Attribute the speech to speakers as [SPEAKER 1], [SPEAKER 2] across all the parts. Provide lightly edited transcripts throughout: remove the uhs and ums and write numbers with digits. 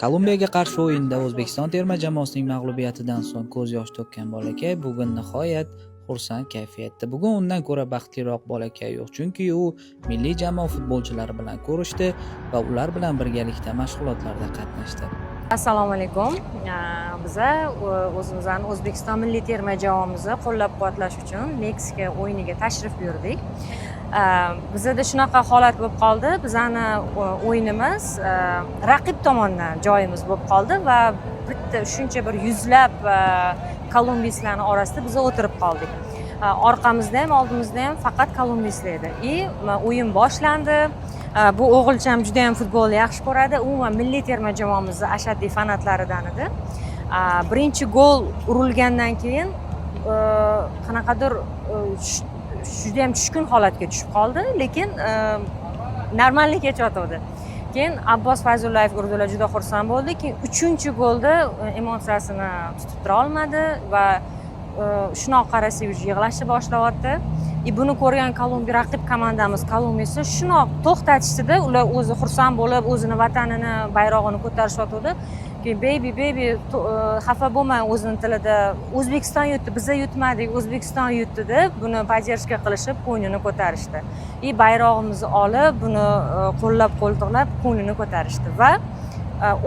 [SPEAKER 1] Kolumbiyaga qarshi o'yinda O'zbekiston terma jamoasining mag'lubiyatidan so'ng ko'z yosh to'kkan bolakay bugun nihoyat xursand kayfiyatda. Bugun undan ko'ra baxtliroq bolakay yo'q, chunki u milliy jamoa futbolchilari bilan ko'rishdi va ular bilan birgalikda mashg'ulotlarda qatnashdi.
[SPEAKER 2] Assalomu alaykum. Biza o'zimizni O'zbekiston milliy terma jamoamizni qo'llab quvvatlash uchun Meksika o'yiniga tashrif buyurdik. Bizada shunaqa holat bo'lib qoldi, bizani o'yinimiz raqib tomondan joyimiz bo'lib qoldi va bitta shuncha bir yuzlab kolumbiysklarni orasida biz o'tirib qoldik. Orqamizda ham, oldimizda ham faqat kolumbiysklar edi и o'yin boshlandi. Bu o'g'ilcham juda yam futbolni yaxshi ko'radi, umuman milliy terma jamoamizni ashaddiy fanatlaridan edi. Birinchi gol urilgandan keyin qanaqadir judayam tushkun holatga tushib qoldi, lekin нормальный kechyotgandi. Keyin Abbos Fayzullayev urdilar, juda xursand bo'ldi. Keyin uchinchi golda emotsiyasini tutib tura olmadi va shunaqa qarasak, уже yig'lashni boshlayapti. И buni ko'rgan Kolumbiya, raqib komandamiz Kolumbiyasi shunaqa to'xtatishdida, ular o'zi xursand bo'lib, o'zini vatanini bayrog'ini ko'tarishyotgandi. Keyin: "Baby, baby, xafa bo'lmang", o'zini tilida "O'zbekiston yutdi, biza yutmadik, O'zbekiston yutdi", deb buni поддержка qilishib, ko'nglini ko'tarishdi и bayrog'imizni olib, buni qo'llab qo'ltiqlab ko'nglini ko'tarishdi va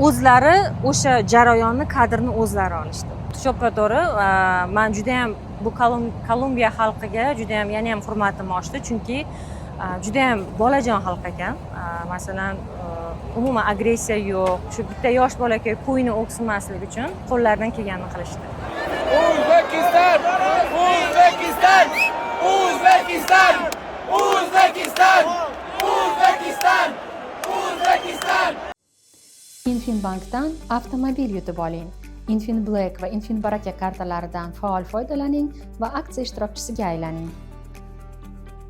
[SPEAKER 2] o'zlari o'sha jarayonni, kadrni o'zlari olishdi. To'ppa to'g'ri, man judayam bu Kolumbiya xalqiga judayam, yana ham hurmatim oshdi, chunki judayam bolajon xalq ekan. Masalan, umuman agressiya yo'q, shu bitta yosh bolakay ko'ngli o'ksinmaslik uchun qo'llaridan kelganini qilishdi.
[SPEAKER 3] Uzbekistan! Uzbekistan! Uzbekistan! Uzbekistan! Uzbekistan! Uzbekistan!
[SPEAKER 4] Infinbankdan avtomobil yutib oling. Infin Black va Infin Baraka kartalaridan faol foydalaning va aksiya ishtirokchisiga aylaning.